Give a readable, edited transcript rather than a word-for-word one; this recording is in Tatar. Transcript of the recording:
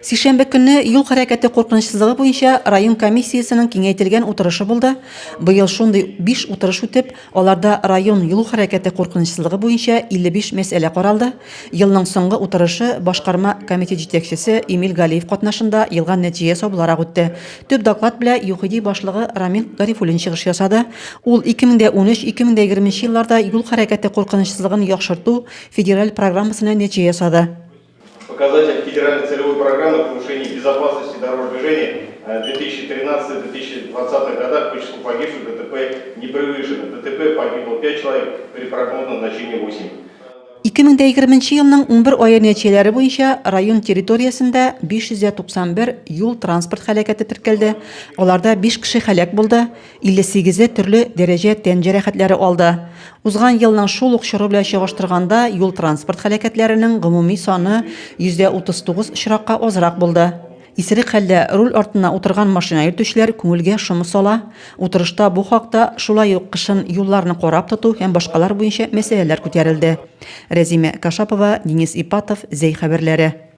Сишәмбе көнне юл хәрәкәте куркынычсызлыгы буенча район комиссиясенең киңәйтелгән утырышы булды. Быел шундый биш утырыш үтеп, аларда район юл хәрәкәте куркынычсызлыгы буенча 55 мәсьәлә каралды. Елның соңгы утырышы башкарма комитет җитәкчесе Эмиль Галиев катнашында елга нәтиҗә ясау буларак үтте. Төп доклад белән ЮХИДИ башлыгы Рамил Гарифуллин чыгыш ясады. Ул 2013-2020 елларда юл хәрәкәте куркынычсызлыгын яхшырту федераль программасына нәтиҗә ясады. Показатель федеральной целевой программы повышения безопасности дорожного движения в 2013-2020 годах по числу погибших в ДТП не превышено. В ДТП погибло 5 человек, при прогнозном значении 8. 2020 елның 11 ае нәтиҗәләре буенча район территориясендә 591 юл-транспорт һәлакәте теркәлде, аларда 5 кеше һәлак булды, 58-е төрле дәрәҗә тән җәрәхәтләре алды. Узган елның шул ук чоры белән чагыштырганда юл-транспорт һәлакәтләренең гомуми саны 39% очракка азрак булды. Исерек хәлдә руль артына утырган машина йөртүчеләр күңелгә шом сала. Утырышта бу хакта, шулай ук кышын юлларны карап тоту һәм башкалар буенча мәсьәләләр күтәрелде. Рәзимә Кашапова, Денис Ипатов, Зәй хәбәрләре.